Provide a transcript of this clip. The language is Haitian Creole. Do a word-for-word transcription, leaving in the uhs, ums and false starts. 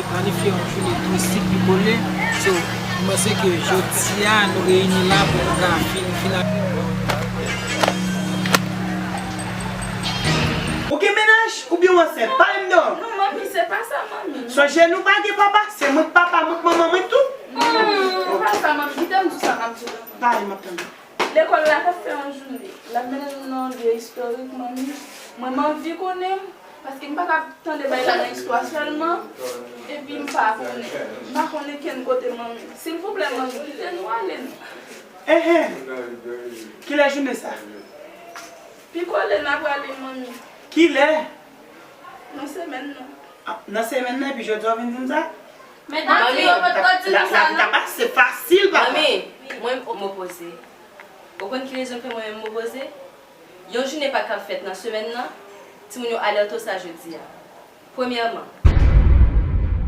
Planifye yon jounen touristik Pikole. So, m panse ke jodi a nou reyini la pou nou ka fin, fin. Ou gen mennaj oubyen w ansent? Pale m non. Non, manmi, se pa sa, manmi. Sonje nou pa gen papa, se mwen k papa, mwen k manman mwen tou. Non, se pa sa, manmi. Kite m di w sa m ap di w la, manmi. Pale, m ap tande. Lekòl la t ap fè yon jounen. L ap mennen nou nan yon lye istorik, manmi. Mwen, m anvi konnen, paske m pa ka tande bagay la nan istwa sèlman, epi m pa konnen. M pa konnen kenn kote, manmi. Silvouplè, manmi, kite nou ale, non. Enhen. Kilè jounen sa? Pikole n a prale, manmi. Kilè? Nan semèn nan. Ah, nan semèn nan, epi jodi a w vin di m sa? Men dati yo potko di nou sa, non? Lavi ta pase fasil, papa. Manmi, mwen, m opoze. Ou konn ki rezon k fè mwen menm m opoze? Yon jounen pa kab fèt nan semèn nan, timoun yo alète w sa jodi a. Premyèman,